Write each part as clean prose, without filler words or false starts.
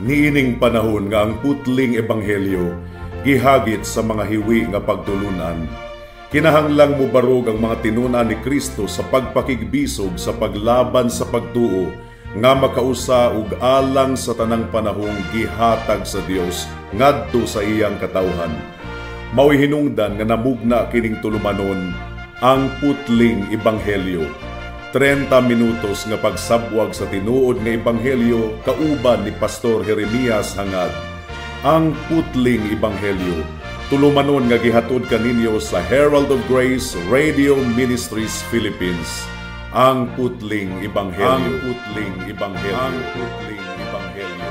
Niining panahon nga ang putling ebanghelyo gihagit sa mga hiwi nga pagtulunan, kinahanglang mobarog ang mga tinun-an ni Kristo sa pagpakigbisog sa paglaban sa pagtuo nga makausa ug alang sa tanang panahong gihatag sa Dios ngadto sa iyang katawhan. Mao'y hinungdan nga namugna kining tulumanon, Ang Putling Ebanghelyo. 30 minutos nga pagsabwag sa tinuod nga ebanghelyo kauban ni Pastor Jeremias Hangad. Ang Putling Ebanghelyo, tulumanon nga gihatod kaninyo sa Herald of Grace Radio Ministries Philippines. Ang Putling Ebanghelyo. Ang Putling Ebanghelyo. Ang Putling Ebanghelyo.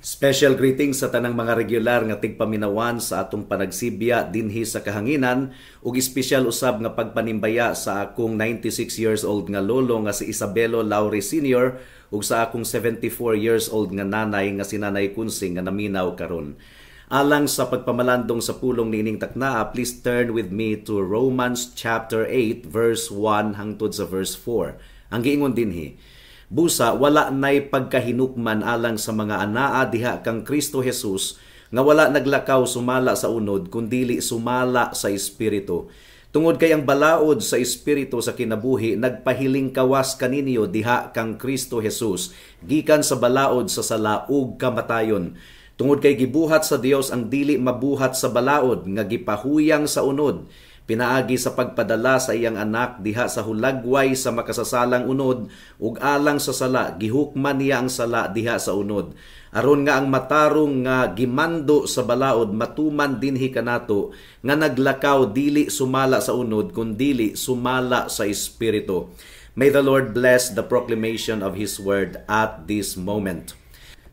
Special greetings sa tanang mga regular nga tigpaminawan sa atong panagsibya dinhi sa kahanginan ug espesyal usab nga pagpanimbaya sa akong 96 years old nga lolo nga si Isabelo Laure Sr. ug sa akong 74 years old nga nanay nga si Nanay Kunsing nga naminaw karon. Alang sa pagpamalandong sa pulong niining taknaa, please turn with me to Romans chapter 8 verse 1 hangtod sa verse 4. Ang giingon dinhi, busa wala nay pagkahinukman alang sa mga anaa diha kang Kristo Jesus nga wala naglakaw sumala sa unod kundili sumala sa espiritu. Tungod kay ang balaod sa espiritu sa kinabuhi nagpahiling kawas kaninyo diha kang Kristo Jesus gikan sa balaod sa sala ug kamatayon. Tungod kay gibuhat sa Dios ang dili mabuhat sa balaod nga gipahuyang sa unod pinaagi sa pagpadala sa iyang anak diha sa hulagway sa makasasalang unod ug alang sa sala gihukman niya ang sala diha sa unod, aron nga ang matarong nga gimando sa balaod matuman dinhi kanato nga naglakaw dili sumala sa unod kundili sumala sa espiritu. May the Lord bless the proclamation of His word at this moment.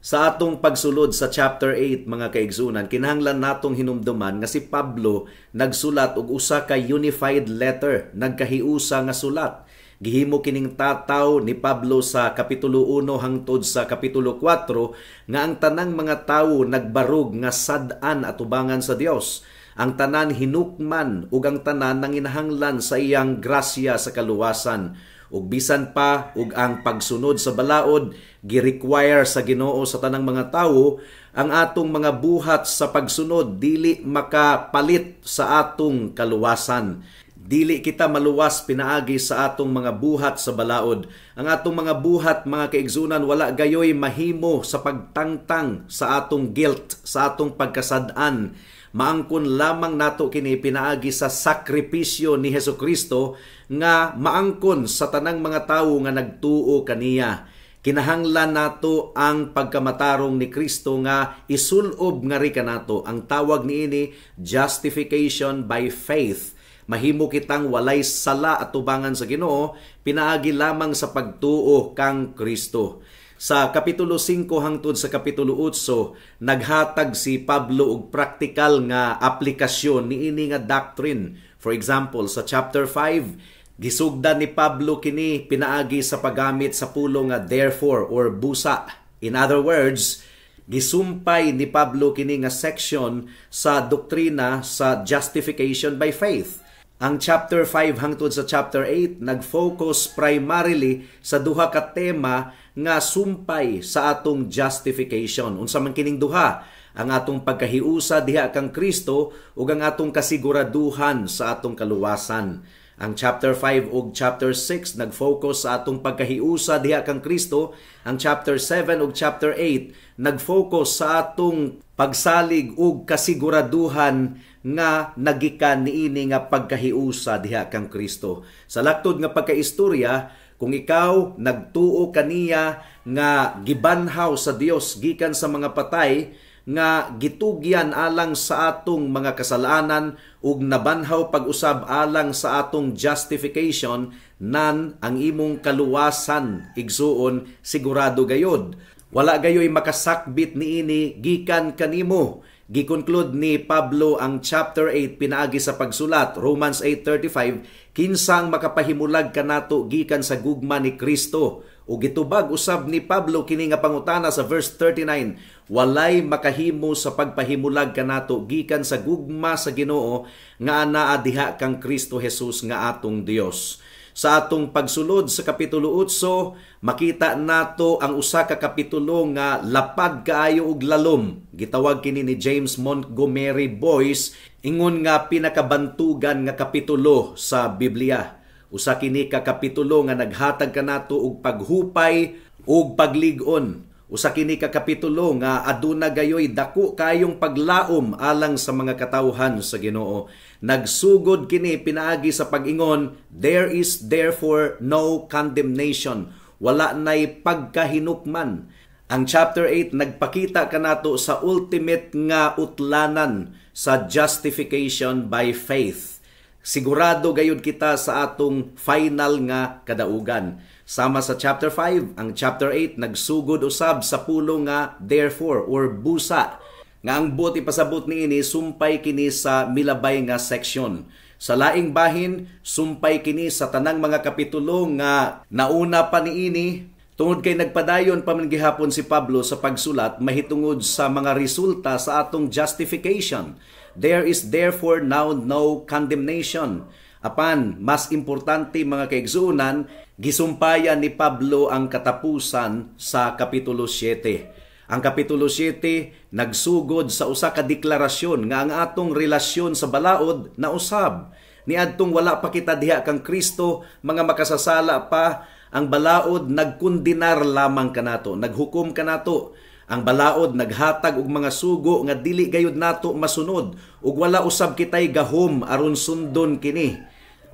Sa atong pagsulod sa chapter 8, mga kaigsunan, kinahanglan natong hinumduman nga si Pablo nagsulat og usa ka unified letter, nagkahiusa nga sulat. Gihimo kining tataw ni Pablo sa kapitulo 1 hangtod sa kapitulo 4 nga ang tanang mga tawo nagbarog nga sad-an atubangan sa Dios. Ang tanan hinukman ug ang tanan nanginahanglan sa iyang grasya sa kaluwasan. Ug bisan pa ug ang pagsunod sa balaod gi-require sa Ginoo sa tanang mga tawo, ang atong mga buhat sa pagsunod dili makapalit sa atong kaluwasan. Dili kita maluwas pinaagi sa atong mga buhat sa balaod. Ang atong mga buhat, mga kaigsunan, wala gayoy mahimo sa pagtangtang sa atong guilt, sa atong pagkasad-an. Maangkon lamang nato kini pinaagi sa sakripisyo ni Hesukristo nga maangkon sa tanang mga tawo nga nagtuo kaniya. Kinahanglan nato ang pagkamatarong ni Kristo nga isulob nga ri kanato. Ang tawag niini, justification by faith. Mahimo kitang walay sala at tubangan sa Ginoo pinaagi lamang sa pagtuo kang Kristo. Sa kapitulo 5 hangtod sa kapitulo 8, naghatag si Pablo og praktikal nga aplikasyon niini nga doctrine. For example, sa chapter 5, gisugdan ni Pablo kini pinaagi sa paggamit sa pulong nga therefore or busa. In other words, gisumpay ni Pablo kini nga section sa doktrina sa justification by faith. Ang chapter 5 hangtod sa chapter 8 nag-focus primarily sa duha ka tema nga sumpay sa atong justification. Unsa man kining duha? Ang atong pagkahiusa diha kang Kristo ug ang atong kasiguraduhan sa atong kaluwasan. Ang chapter 5 ug chapter 6 nag-focus sa atong pagkahiusa diha kang Kristo. Ang chapter 7 ug chapter 8 nag-focus sa atong pagsalig ug kasiguraduhan nga nagikan niini nga pagkahiusa diha kang Kristo. Sa laktod nga pagkaistorya, kung ikaw nagtuo kaniya nga gibanhaw sa Dios gikan sa mga patay, nga gitugyan alang sa atong mga kasalanan ug nabanhaw pag-usab alang sa atong justification, nan ang imong kaluwasan, igsuon, sigurado gayod. Wala gayoy makasakbit niini gikan kanimo. Gi-conclude ni Pablo ang chapter 8 pinaagi sa pagsulat, Romans 8:35, kinsang makapahimulag kanato gikan sa gugma ni Kristo. Ug gitubag usab ni Pablo kini nga pangutana sa verse 39, "Walay makahimo sa pagpahimulag kanato gikan sa gugma sa Ginoo nga anaa diha kang Kristo Jesus nga atong Dios." Sa atong pagsulod sa Kapitulo 8, makita nato ang usa ka kapitulo nga lapad kaayo og lalom. Gitawag kini ni James Montgomery Boice ingon nga pinakabantugan nga kapitulo sa Biblia. Usa kini ka kapitulo nga naghatag kanato og paghupay ug paglig-on. Usa kini ka kapitulo nga aduna gayoy dako kayong paglaom alang sa mga katawhan sa Ginoo. Nagsugod kini pinaagi sa pag-ingon, "There is therefore no condemnation." Wala nay pagkahinukman. Ang chapter 8 nagpakita kanato sa ultimate nga utlanan sa justification by faith. Sigurado gayud kita sa atong final nga kadaugan. Sama sa chapter 5, ang chapter 8 nagsugod usab sa pulong nga "therefore" or "busa", nga ang buot ipasabot niini, sumpay kini sa milabay nga seksyon. Sa laing bahin, sumpay kini sa tanang mga kapitulo nga nauna pa niini, tungod kay nagpadayon pa man gihapon si Pablo sa pagsulat mahitungod sa mga resulta sa atong justification. There is therefore now no condemnation. Apan, mas importante, mga kaigsuonan, gisumpayan ni Pablo ang katapusan sa Kapitulo 7. Ang Kapitulo 7 nagsugod sa usa ka deklarasyon nga ang atong relasyon sa balaod na usab. Niadtong wala pa kita diha kang Kristo, mga makasasala pa, ang balaod nagkundinar lamang kanato, naghukom kanato. Ang balaod naghatag og mga sugo nga dili gayud nato masunod ug wala usab kitay gahom aron sundon kini.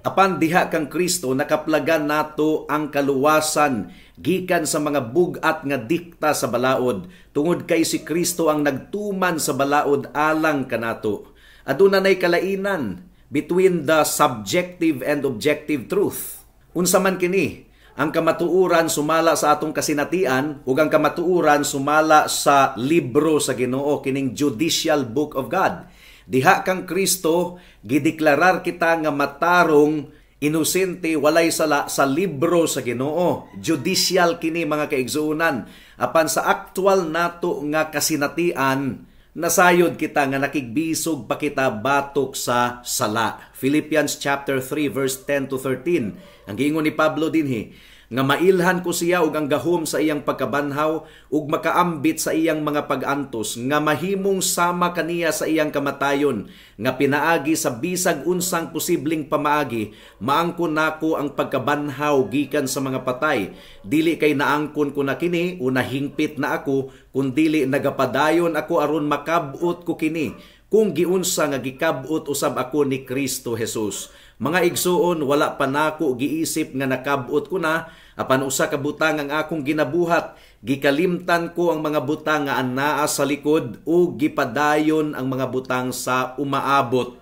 Apan diha kang Kristo, nakaplagan nato ang kaluwasan gikan sa mga bug-at nga dikta sa balaod, tungod kay si Kristo ang nagtuman sa balaod alang kanato. Aduna nay kalainan between the subjective and objective truth. Unsa man kini? Ang kamatuoran sumala sa atong kasinatian ug ang kamatuoran sumala sa libro sa Ginoo, kining judicial book of God. Diha kang Kristo, gideklarar kita nga matarong, inosente, walay sala sa libro sa Ginoo. Judicial kini, mga kaigsuonan. Apan sa actual nato nga kasinatian, nasayod kita nga nakigbisog pa kita batok sa sala. Philippians chapter 3 verse 10 to 13. Ang giingon ni Pablo dinhi, nga mailhan ko siya ug ang gahom sa iyang pagkabanhaw ug makaambit sa iyang mga pag-antos, nga mahimong sama kaniya sa iyang kamatayon, nga pinaagi sa bisag unsang posibleng pamaagi maangkon nako ang pagkabanhaw gikan sa mga patay. Dili kay naangkon ko na kini o nahingpit na ako, kundili nagapadayon ako aron makab-ot ko kini kung giunsa nga gikab-ot usab ako ni Kristo Jesus. Mga igsuon, wala pa nako giisip nga nakab-ot ko na, apan usa ka butang ang akong ginabuhat, gikalimtan ko ang mga butang nga anaa sa likod ug gipadayon ang mga butang sa umaabot.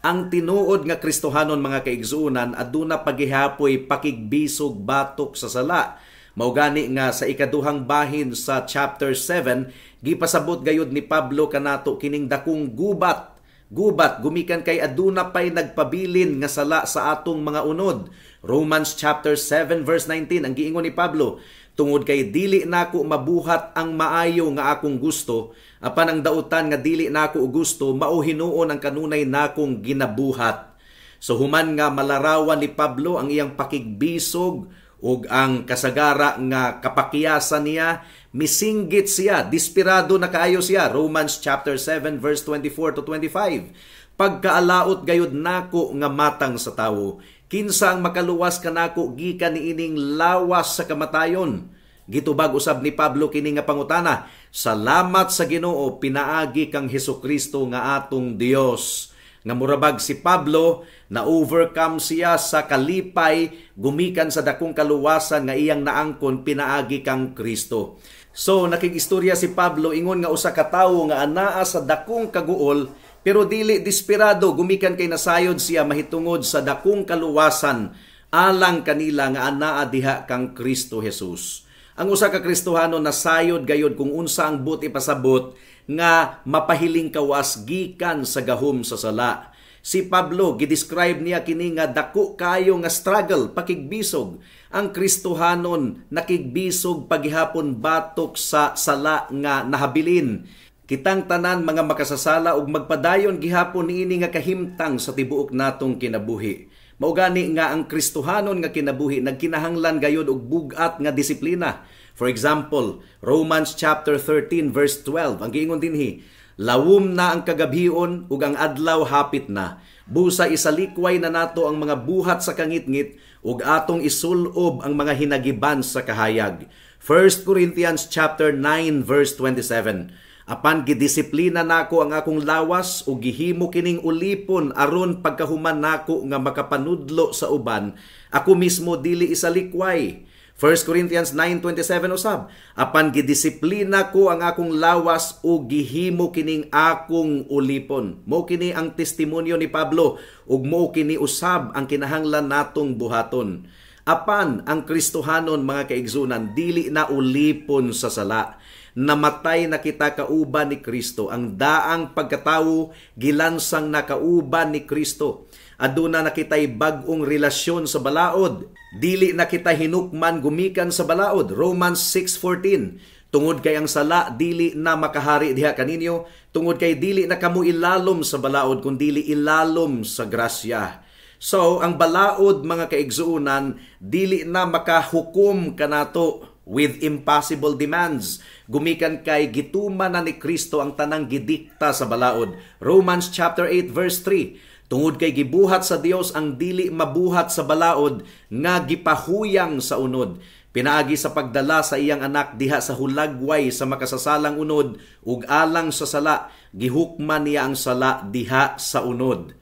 Ang tinuod nga Kristohanon, mga kaigsuonan, aduna pagihapoy pakigbisog batok sa sala. Mao gani nga sa ikaduhang bahin sa chapter 7, gipasabot gayud ni Pablo kanato kining dakong gubat. Gubat gumikan kay aduna pay nagpabilin nga sala sa atong mga unod. Romans chapter 7 verse 19, ang giingon ni Pablo, "Tungod kay dili nako mabuhat ang maayo nga akong gusto, apan ang dautan nga dili nako gusto, mao hinuon ang kanunay nakong ginabuhat." So human nga malarawan ni Pablo ang iyang pakigbisog ug ang kasagara nga kapakyasan niya, misinggit siya, desperado na kaayo siya. Romans chapter 7 verse 24 to 25. "Pagkaalaot gayud nako nga matang sa tawo. Kinsa ang makaluwas kanako gikan niining lawas sa kamatayon?" Gitubag usab ni Pablo kini nga pangutana, "Salamat sa Ginoo pinaagi kang Hesukristo nga atong Dios." Nga murabag si Pablo na overcome siya sa kalipay gumikan sa dakong kaluwasan nga iyang naangkon pinaagi kang Kristo. So nakigistorya si Pablo ingon nga usa ka tawo nga anaa sa dakong kaguol pero dili desperado gumikan kay nasayod siya mahitungod sa dakong kaluwasan alang kanila nga anaa diha kang Kristo Jesus. Ang usa ka Kristohano nasayod gayod kung unsa ang buot ipasabot nga mapahiling kawas gikan sa gahom sa sala. Si Pablo, gidescribe niya kini nga dako kayo nga struggle, pakigbisog. Ang Kristohanon nakigbisog pagihapon batok sa sala nga nahabilin. Kitang tanan mga makasasala ug magpadayon gihapon niini nga kahimtang sa tibuok natong kinabuhi. Mao gani nga ang Kristohanon nga kinabuhi nagkinahanglan gayud og bug-at nga disiplina. For example, Romans chapter 13 verse 12, ang giingon dinhi, "Lawom na ang kagabhion ug ang adlaw hapit na. Busa isalikway na nato ang mga buhat sa kangitngit ug atong isulob ang mga hinagiban sa kahayag." 1 Corinthians chapter 9 verse 27. "Apan gidisiplina nako ang akong lawas ug gihimo kining ulipon aron pagkahuman nako nga makapanudlo sa uban, ako mismo dili isalikway." 1 Corinthians 9:27 usab, "Apan gidisiplina ko ang akong lawas ug gihimo kining akong ulipon." Mao kini ang testimonyo ni Pablo ug mao kini usab ang kinahanglan natong buhaton. Apan ang Kristohanon, mga kaigsunan, dili na ulipon sa sala. Namatay na kita kauban ni Kristo. Ang daang pagkatawo gilansang na kauban ni Kristo. Aduna na kita'y bag-ong relasyon sa balaod. Dili na kita hinukman gumikan sa balaod. Romans 6:14. "Tungod kay ang sala dili na makahari diha kaninyo, tungod kay dili na kamo ilalom sa balaod kun dili ilalom sa grasya." So, ang balaod, mga kaigsuonan, dili na makahukom kanato with impossible demands. Gumikan kay gituman na ni Kristo ang tanang gidikta sa balaod. Romans chapter 8 verse 3. "Tungod kay gibuhat sa Dios ang dili mabuhat sa balaod nga gipahuyang sa unod. Pinaagi sa pagdala sa iyang anak diha sa hulagway sa makasasalang unod ug alang sa sala, gihukman niya ang sala diha sa unod."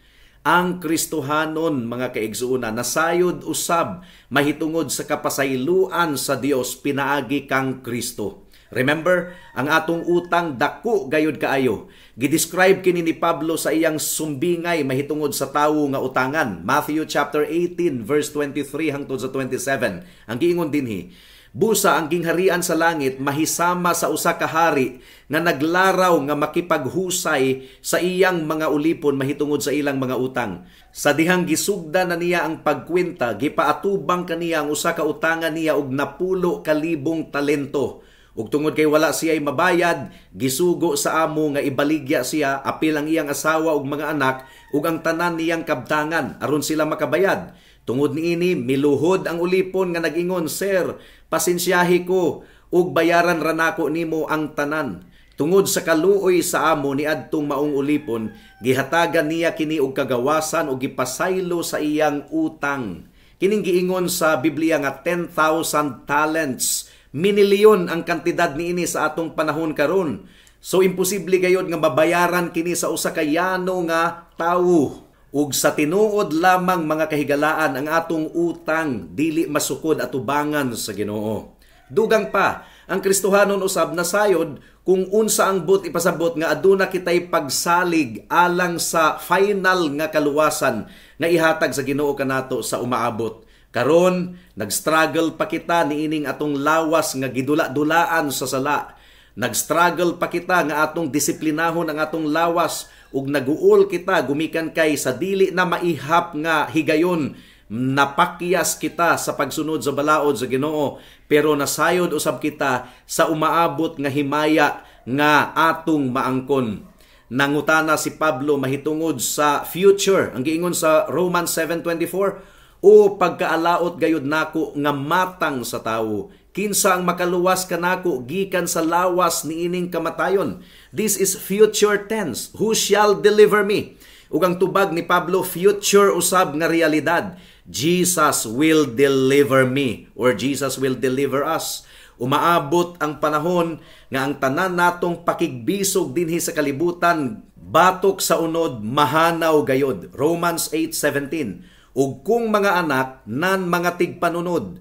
Ang Kristohanon, mga kaigsuonan, nasayod usab mahitungod sa kapasayloan sa Dios pinaagi kang Kristo. Remember, ang atong utang dako gayud kaayo. Gidescribe kini ni Pablo sa iyang sumbingay mahitungod sa tawo nga utangan. Matthew chapter 18 verse 23 hangtod sa 27. Ang giingon dinhi, "Busa ang gingharian sa langit mahisama sa usa ka hari nga naglaraw nga makipaghusay sa iyang mga ulipon mahitungod sa ilang mga utang. Sa dihang gisugda na niya ang pagkwenta, gipaatubang kaniya ang usa ka utangan niya og 10,000 talento. Ug tungod kay wala siya mabayad, gisugo sa amo nga ibaligya siya apil ang iyang asawa ug mga anak ug ang tanan niyang kabtangan aron sila makabayad. Tungod niini miluhod ang ulipon nga nag-ingon, 'Sir, pasensyahi ko ug bayaran ra nako nimo ang tanan.' Tungod sa kaluoy sa amo niadtong maong ulipon, gihatagan niya kini og kagawasan ug gipasaylo sa iyang utang." Kining giingon sa Biblia nga 10,000 talents. Minilyon ang kantidad niini sa atong panahon karon. So imposible gayod nga mabayaran kini sa usa ka yano nga tawo. Ug sa tinuod lamang, mga kahigalaan, ang atong utang dili masukod atubangan sa Ginoo. Dugang pa, ang Kristohanon usab nasayod kung unsa ang buot ipasabot nga aduna kitay pagsalig alang sa final nga kaluwasan nga ihatag sa Ginoo kanato sa umaabot. Karon, nagstruggle pa kita niining atong lawas nga gidula-dulaan sa sala. Nagstruggle pa kita nga atong disiplinahon ang atong lawas ug naguol kita gumikan kay sa dili na maihap nga higayon napakyas kita sa pagsunod sa balaod sa Ginoo, pero nasayod usab kita sa umaabot nga himaya nga atong maangkon. Nangutana si Pablo mahitungod sa future. Ang giingon sa Romans 7:24, "O pagkaalaot gayud nako nga matang sa tawo. Kinsa ang makaluwas kanako gikan sa lawas niining kamatayon?" This is future tense. Who shall deliver me? Ug ang tubag ni Pablo, future usab nga realidad. Jesus will deliver me or Jesus will deliver us. Umaabot ang panahon nga ang tanan natong pakigbisog dinhi sa kalibutan batok sa unod mahanaw gayod. Romans 8:17. "Ug kung mga anak, nan mga tigpanunod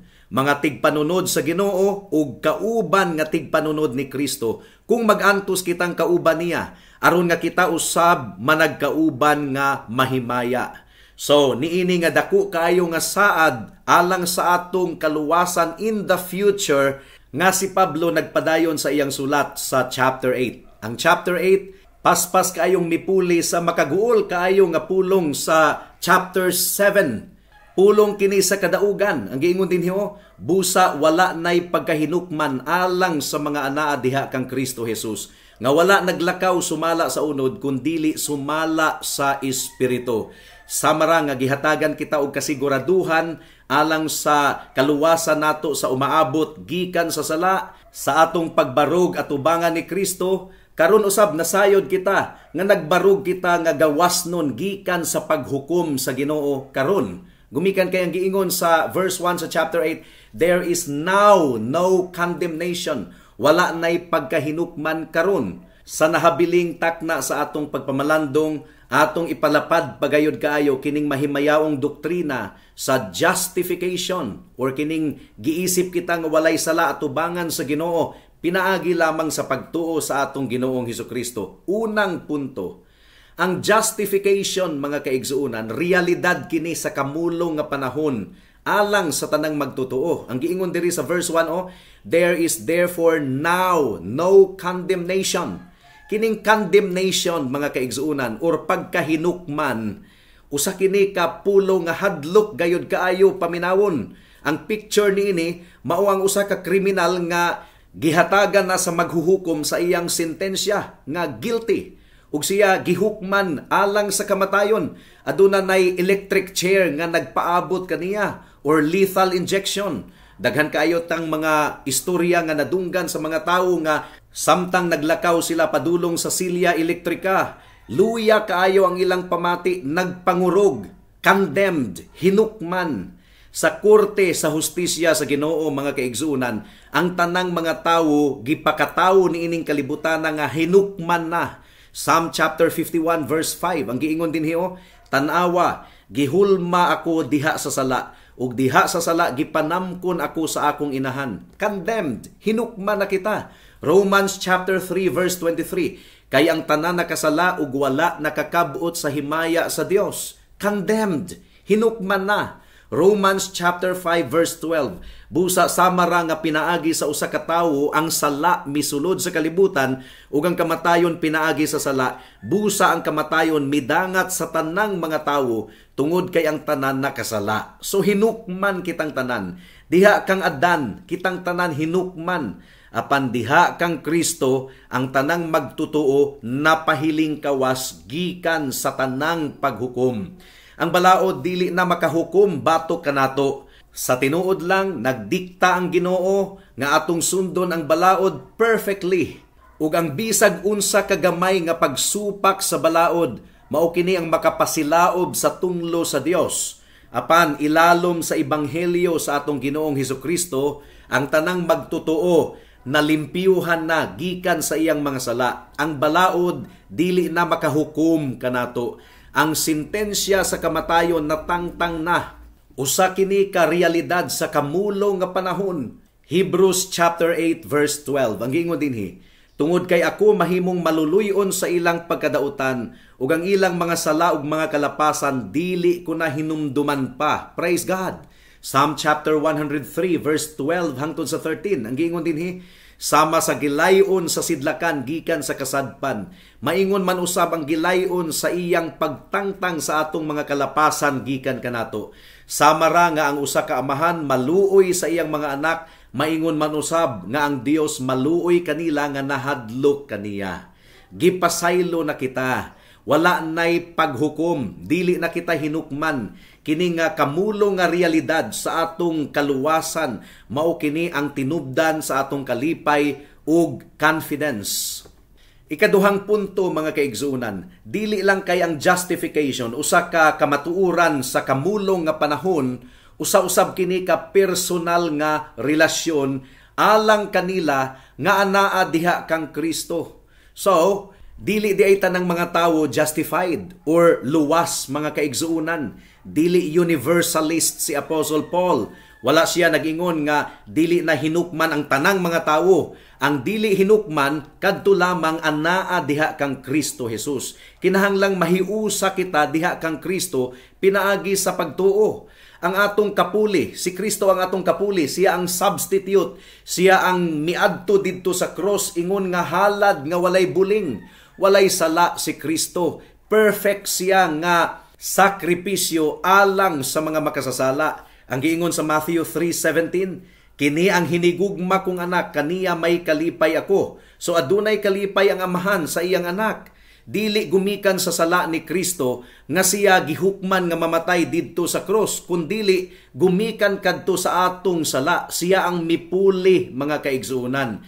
sa Ginoo ug kauban nga tigpanunod ni Kristo, kung magantos kitang kauban niya, aron nga kita usab managkauban nga mahimaya." So, niini nga dako kaayo nga saad alang sa atong kaluwasan in the future nga si Pablo nagpadayon sa iyang sulat sa chapter 8. Ang chapter 8 Paspas kaayong mipuli sa makaguol kaayo nga pulong sa chapter 7. Pulong kini sa kadaugan. Ang giingon dinhi oh, busa wala nay pagkahinukman alang sa mga anaa diha kang Kristo Jesus, nga wala naglakaw sumala sa unod kundili sumala sa Espiritu. Samara nga gihatagan kita og kasiguraduhan alang sa kaluwasan nato sa umaabot gikan sa sala, sa atong pagbarog atubangan ni Kristo. Karon usab nasayod kita nga nagbarog kita nga gawas nun gikan sa paghukom sa Ginoo karon. Gumikan kay ang giingon sa verse 1 sa chapter 8, there is now no condemnation. Wala nay pagkahinukman karon. Sa nahabiling takna sa atong pagpamalandong, atong ipalapad pagayod kaayo kining mahimayaong doktrina sa justification or kining giisip kita nga walay sala atubangan sa Ginoo pinaagi lamang sa pagtuo sa atong Ginoong Hesukristo. Unang punto, ang justification, mga kaigsuonan, realidad kini sa kamulong nga panahon alang sa tanang magtotoo. Ang giingon diri sa verse 1 oh, there is therefore now no condemnation. Kining condemnation, mga kaigsuonan, or pagkahinukman, usa kini ka pulong nga hadlok gayod kaayo paminawon. Ang picture niini mao ang usa ka kriminal nga gihatagan na sa maghuhukom sa iyang sentensya nga guilty ug siya gihukman alang sa kamatayon. Aduna nay electric chair nga nagpaabot kaniya or lethal injection. Daghan kaayo tang mga istorya nga nadunggan sa mga tawo nga samtang naglakaw sila padulong sa silya elektrika, luya kaayo ang ilang pamati, nagpangurog, condemned, hinukman. Sa korte sa hustisya sa Ginoo, mga kaigsuonan, ang tanang mga tawo gipakatawo niining kalibutan nga hinukman na. Psalm chapter 51 verse 5, ang giingon dinhi oh, tan-awa, gihulma ako diha sa sala, ug diha sa sala gipanamkon ako sa akong inahan. Condemned, hinukman na kita. Romans chapter 3 verse 23, kay ang tanan nakasala ug wala nakakabot sa himaya sa Dios. Condemned, hinukman na. Romans chapter 5 verse 12, busa samara nga pinaagi sa usa ka tawo ang sala misulod sa kalibutan ug ang kamatayon pinaagi sa sala, busa ang kamatayon midangat sa tanang mga tawo tungod kay ang tanan nakasala. So hinukman kitang tanan. Diha kang Adan, kitang tanan hinukman. Apan diha kang Kristo, ang tanang magtotoo napahiling kawas gikan sa tanang paghukom. Ang balaod dili na makahukom batok kanato. Sa tinuod lang, nagdikta ang Ginoo nga atong sundon ang balaod perfectly. Ug ang bisag unsa kagamay nga pagsupak sa balaod, mao kini ang makapasilaob sa tunglo sa Dios. Apan ilalom sa ebanghelyo sa atong Ginoong Hesukristo, ang tanang magtotoo nalimpyuhan na gikan sa iyang mga sala. Ang balaod dili na makahukom kanato. Ang sentensya sa kamatayon natangtang na. Usa kini ka realidad sa kamulong nga panahon. Hebrews chapter 8 verse 12. Ang giingon dinhi, tungod kay ako mahimong maluluyon sa ilang pagkadautan ug ang ilang mga sala ug mga kalapasan dili ko na hinumduman pa. Praise God. Psalm chapter 103 verse 12 hangtod sa 13. Ang giingon dinhi, sama sa gilayon sa sidlakan gikan sa kasadpan, maingon man usab ang gilayon sa iyang pagtangtang sa atong mga kalapasan gikan kanato. Sama ra nga ang usa ka amahan maluoy sa iyang mga anak, maingon man usab nga ang Dios maluoy kanila nga nahadlok kaniya. Gipasaylo na kita. Wala nay paghukom, dili na kita hinukman. Kini nga kamulong nga realidad sa atong kaluwasan, mao kini ang tinubdan sa atong kalipay ug confidence. Ikaduhang punto, mga kaigsuonan, dili lang kay ang justification usa ka kamatuoran sa kamulong nga panahon, usa-usab kini ka personal nga relasyon alang kanila nga anaa diha kang Kristo. So, dili di ay tanang mga tawo justified or luwas, mga kaigsuonan. Dili universalist si Apostle Paul. Wala siya nagingon nga dili na hinukman ang tanang mga tawo. Ang dili hinukman kadto lamang anaa diha kang Kristo Jesus. Kinahanglang mahiusa kita diha kang Kristo pinaagi sa pagtuo. Ang atong kapuli, si Kristo ang atong kapuli, siya ang substitute, siya ang miadto didto sa cross ingon nga halad nga walay buling. Walay sala si Kristo. Perfect siya nga sakripisyo alang sa mga makasasala. Ang giingon sa Matthew 3:17, "Kini ang hinigugma kong anak, kaniya may kalipay ako." So adunay kalipay ang Amahan sa iyang anak. Dili gumikan sa sala ni Kristo nga siya gihukman nga mamatay didto sa cross, kundili gumikan kadto sa atong sala. Siya ang mipuli, mga kaigsuonan.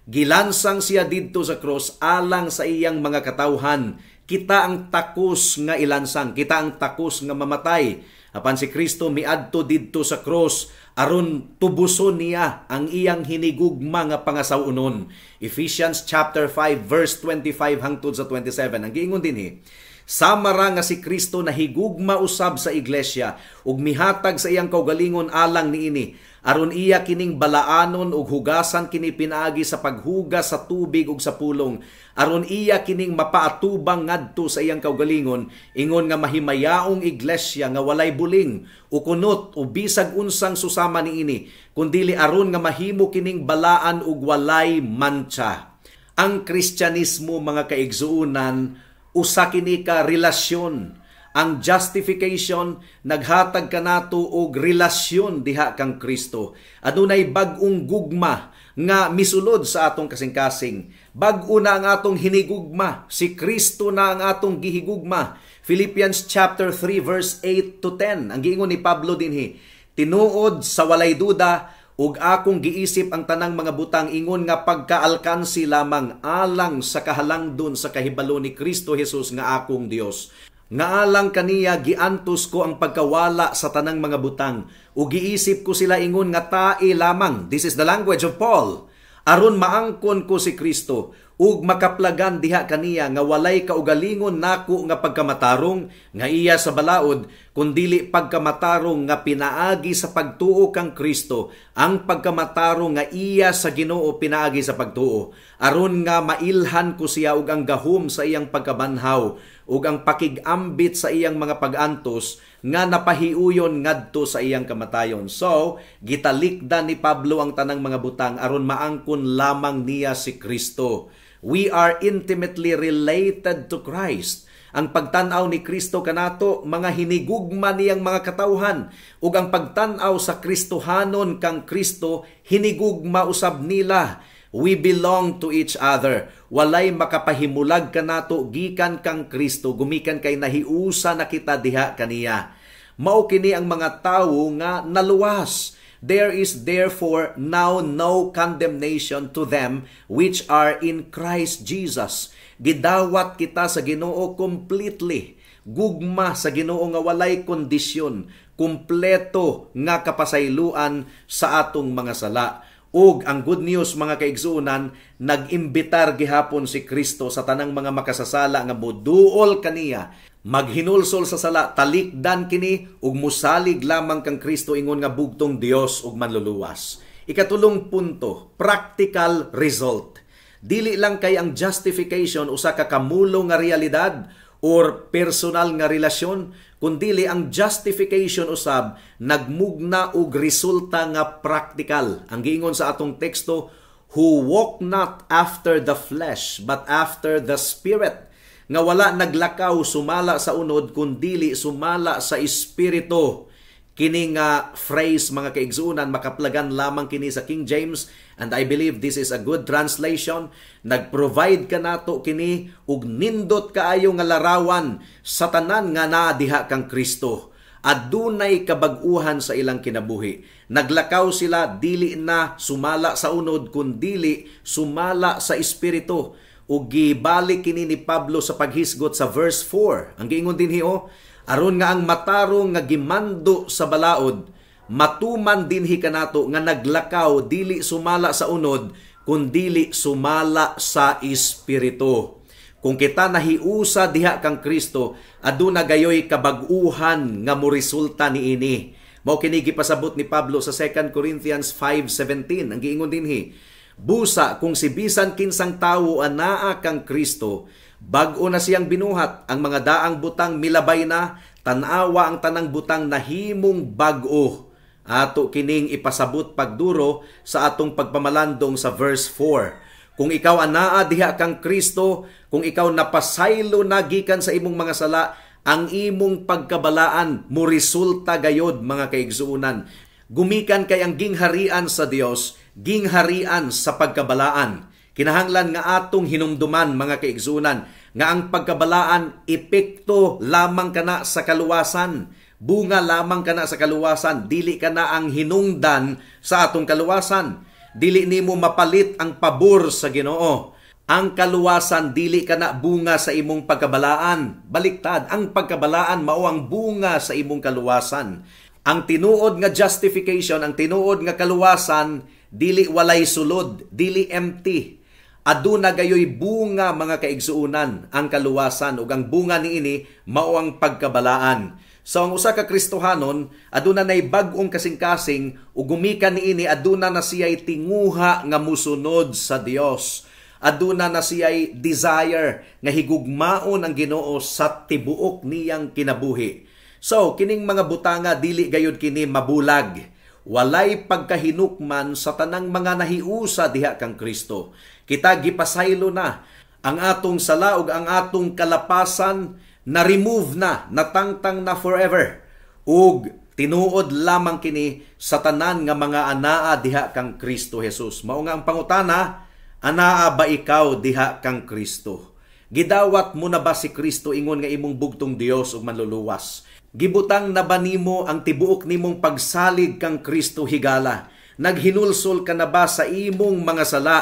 Gilansang siya didto sa cross alang sa iyang mga katawhan. Kita ang takos nga ilansang, kita ang takos nga mamatay. Apan si Kristo miadto didto sa cross aron tubuson niya ang iyang hinigugma nga pangasaw-onon. Ephesians chapter 5 verse 25 hangtod sa 27. Ang giingon dinhi, sama ra nga si Kristo nahigugma usab sa iglesia ug mihatag sa iyang kaugalingon alang niini, aron iya kining balaanon ug hugasan kini pinaagi sa paghugas sa tubig ug sa pulong, aron iya kining mapaatubang ngadto sa iyang kaugalingon, ingon nga mahimayaong iglesia nga walay buling o kunot o bisag unsang susama niini, kundili aron nga mahimo kining balaan ug walay mantsa. Ang Kristyanismo, mga kaigsuonan, usa kini ka relasyon. Ang justification naghatag kanato og relasyon diha kang Kristo. Adunay bag-ong gugma nga misulod sa atong kasing-kasing. Bag-o na ang atong hinigugma, si Kristo na ang atong gihigugma. Philippians chapter 3 verse 8 to 10. Ang giingon ni Pablo dinhi, "Tinuod sa walay duda ug akong giisip ang tanang mga butang ingon nga pagkaalkansi lamang alang sa kahalangdon sa kahibalo ni Kristo Jesus nga akong Dios. Nga alang kaniya giantos ko ang pagkawala sa tanang mga butang ug giisip ko sila ingon nga tae lamang." This is the language of Paul. "Aron maangkon ko si Kristo ug makaplagan diha kaniya nga walay kaugalingon nako nga pagkamatarong nga iya sa balaod, kundili pagkamatarong nga pinaagi sa pagtuo kang Kristo, ang pagkamatarong nga iya sa Ginoo pinaagi sa pagtuo, aron nga mailhan ko siya ug ang gahom sa iyang pagkabanhaw ug ang pakig-ambit sa iyang mga pag-antos nga napahiuyon ngadto sa iyang kamatayon." So, gitalikdan ni Pablo ang tanang mga butang aron maangkon lamang niya si Kristo. We are intimately related to Christ. Ang pagtan-aw ni Kristo kanato, mga hinigugma niyang mga katawhan, ug ang pagtan-aw sa Kristohanon kang Kristo, hinigugma usab nila. We belong to each other. Walay makapahimulag kanato gikan kang Kristo, gumikan kay nahiusa na kita diha kaniya. Mao kini ang mga tawo nga naluwas. There is therefore now no condemnation to them which are in Christ Jesus. Gidawat kita sa Ginoo completely. Gugma sa Ginoo nga walay kondisyon, kumpleto nga kapasayloan sa atong mga sala. Ug ang good news, mga kaigsuonan, nag-imbitar gihapon si Kristo sa tanang mga makasasala nga moduol kaniya, maghinulsol sa sala, talikdan kini ug musalig lamang kang Kristo ingon nga bugtong Dios ug manluluwas. Ikatulong punto, practical result. Dili lang kay ang justification usa ka kamulo nga realidad or personal nga relasyon, kundili ang justification usab nagmugna og resulta nga practical. Ang giingon sa atong teksto, "who walk not after the flesh but after the Spirit." Nga wala naglakaw sumala sa unod kundili sumala sa espiritu. Kini nga phrase, mga kaigsuonan, makaplagan lamang kini sa King James, and I believe this is a good translation. Nagprovide kanato kini og nindot kaayo nga larawan sa tanan nga naa diha kang Kristo. Adunay kabag-uhan sa ilang kinabuhi. Naglakaw sila dili na sumala sa unod kundili sumala sa espiritu. Ug gibalik kini ni Pablo sa paghisgot sa verse 4. Ang giingon dinhi oh, aron nga ang matarong nga gimando sa balaod matuman dinhi kanato nga naglakaw dili sumala sa unod kundili sumala sa espiritu. Kung kita nahiusa diha kang Kristo, aduna gayoy kabag-uhan nga moresulta niini. Mao kini gipasabot ni Pablo sa 2 Corinthians 5:17. Ang giingon dinhi, busa kung si bisan kinsang tawo anaa kang Kristo, bag-o na siyang binuhat, ang mga daang butang milabay na, tan-awa ang tanang butang nahimong bag-o. Ato kining ipasabot pagduro sa atong pagpamalandong sa verse 4. Kung ikaw anaa diha kang Kristo, kung ikaw napasaylo na gikan sa imong mga sala, ang imong pagkabalaan mo resulta gayod, mga kaigsuonan. Gumikan kay ang gingharian sa Dios, gingharian sa pagkabalaan. Kinahanglan nga atong hinumduman, mga kaigsuonan, nga ang pagkabalaan epekto lamang kana sa kaluwasan. Bunga lamang kana sa kaluwasan, dili kana ang hinungdan sa atong kaluwasan. Dili nimo mapalit ang pabor sa Ginoo. Ang kaluwasan dili kana bunga sa imong pagkabalaan. Baliktad, ang pagkabalaan mao ang bunga sa imong kaluwasan. Ang tinuod nga justification, ang tinuod nga kaluwasan, dili walay sulod, dili empty. Aduna gayoy bunga, mga kaigsuonan, ang kaluwasan, ug ang bunga niini mao ang pagkabalaan. So ang usa ka Kristohanon aduna nay bag-ong kasing-kasing, ug gumikan niini aduna na siya'y tinguha nga musunod sa Dios. Aduna na siya'y desire nga higugmaon ang Ginoo sa tibuok niyang kinabuhi. So kining mga butanga dili gayud kini mabulag. Walay pagkahinukman sa tanang mga nahiusa diha kang Kristo. Kita gipasaylo na ang atong sala ug ang atong kalapasan na remove na, natangtang na forever. Ug tinuod lamang kini sa tanan nga mga anaa diha kang Kristo Jesus. Mao nga ang pangutana, anaa ba ikaw diha kang Kristo? Gidawat mo na ba si Kristo ingon nga imong bugtong Dios ug manluluwas? Gibutang na ba nimo ang tibuok nimong pagsalig kang Kristo, higala? Naghinulsol ka na ba sa imong mga sala?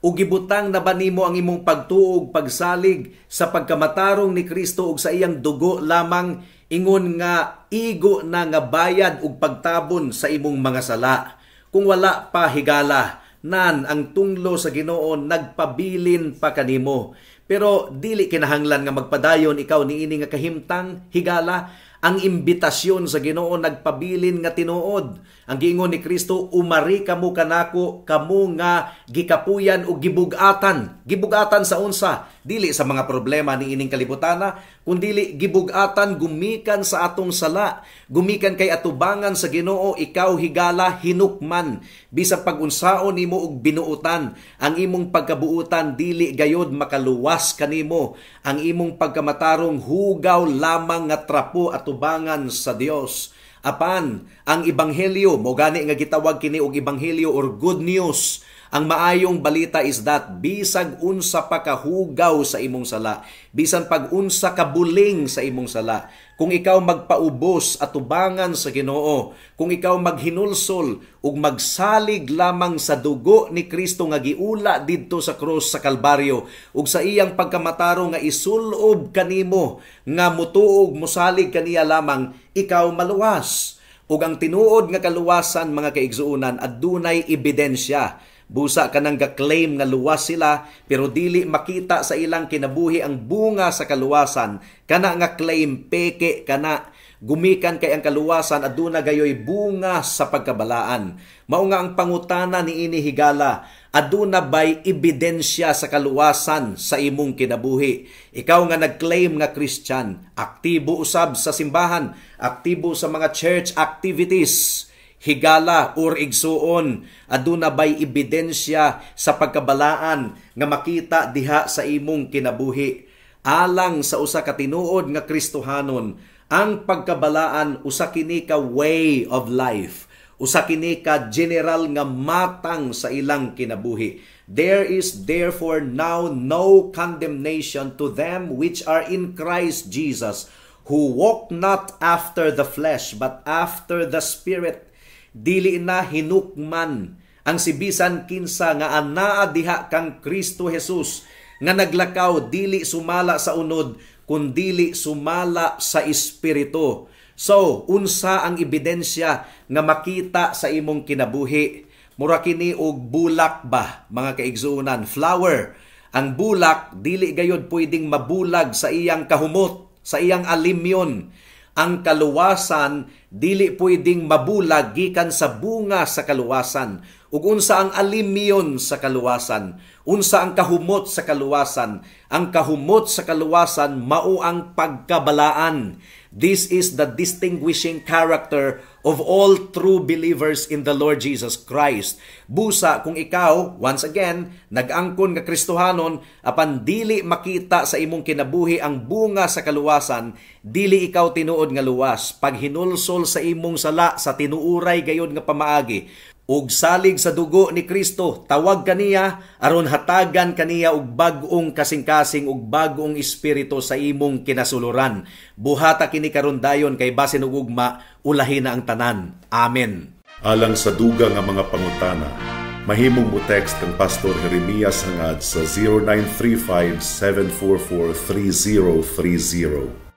O gibutang na ba nimo ang imong pagtuo, pagsalig sa pagkamatarong ni Kristo ug sa iyang dugo lamang ingon nga igo na nga bayad ug pagtabon sa imong mga sala? Kung wala pa, higala, nan ang tunglo sa Ginoo nagpabilin pa kanimo. Pero dili kinahanglan nga magpadayon ikaw niini nga kahimtang, higala. Ang imbitasyon sa Ginoo nagpabilin nga tinuod. Ang giingon ni Kristo, "Umari kamo kanako, kamo nga gikapuyan o gibugatan." Gibugatan sa unsa? Dili sa mga problema ni ining kalibutana, kundili gibugatan gumikan sa atong sala. Gumikan kay atubangan sa Ginoo, ikaw, higala, hinukman. Bisan pag-unsaon nimo og binuutan, ang imong pagkabuutan dili gayod makaluwas kanimo. Ang imong pagkamatarong hugaw lamang nga trapo atubangan sa Dios. Apan ang ebanghelyo, mo gani nga gitawag kini og ebanghelyo or good news. Ang maayong balita is that bisag unsa pa kahugaw sa imong sala, bisan pag unsa ka buling sa imong sala, kung ikaw magpaubos atubangan sa Ginoo, kung ikaw maghinulsol ug magsalig lamang sa dugo ni Kristo nga giula didto sa krus sa Kalbaryo ug sa iyang pagkamatarong nga isulob kanimo nga mutuog mosalig kaniya lamang, ikaw maluwas. Ug ang tinuod nga kaluwasan, mga kaigsuonan, adunay ebidensya. Busa kanang ga-claim nga luwas sila pero dili makita sa ilang kinabuhi ang bunga sa kaluwasan. Kana nga claim peke kana. Gumikan kay ang kaluwasan aduna gayoy bunga sa pagkabalaan. Mao nga ang pangutana niini, higala, aduna bay ebidensya sa kaluwasan sa imong kinabuhi? Ikaw nga nag-claim nga Christian, aktibo usab sa simbahan, aktibo sa mga church activities, higala or igsuon, aduna bay ebidensya sa pagkabalaan nga makita diha sa imong kinabuhi? Alang sa usa ka tinuod nga Kristohanon, ang pagkabalaan usa kini ka way of life, usa kini ka general nga matang sa ilang kinabuhi. There is therefore now no condemnation to them which are in Christ Jesus, who walk not after the flesh but after the Spirit. Dili na hinukman ang si bisan kinsa nga anaa diha kang Kristo Jesus, nga naglakaw dili sumala sa unod kundili sumala sa espiritu. So, unsa ang ebidensya nga makita sa imong kinabuhi? Mura kini og bulak ba, mga kaigsuonan, flower. Ang bulak dili gayod pwedeng mabulag sa iyang kahumot, sa iyang alimyon. Ang kaluwasan dili pwedeng mabulag gikan sa bunga sa kaluwasan. Ug unsa ang alimyon sa kaluwasan? Unsa ang kahumot sa kaluwasan? Ang kahumot sa kaluwasan mao ang pagkabalaan. This is the distinguishing character of all true believers in the Lord Jesus Christ. Busa kung ikaw, once again, nag-angkon nga Kristohanon apan dili makita sa imong kinabuhi ang bunga sa kaluwasan, dili ikaw tinuod nga luwas. Paghinulsol sa imong sala sa tinuuray gayod nga pamaagi ug salig sa dugo ni Kristo, tawag kaniya aron hatagan kaniya og bag-ong kasing-kasing ug bag-ong espiritu sa imong kinasuluran. Buhata kini karon dayon kay basin og ugma ulahi na ang tanan. Amen. Alang sa dugang nga mga pangutana, mahimong mo text kang Pastor Jeremias Hangad sa 0935 744 3030.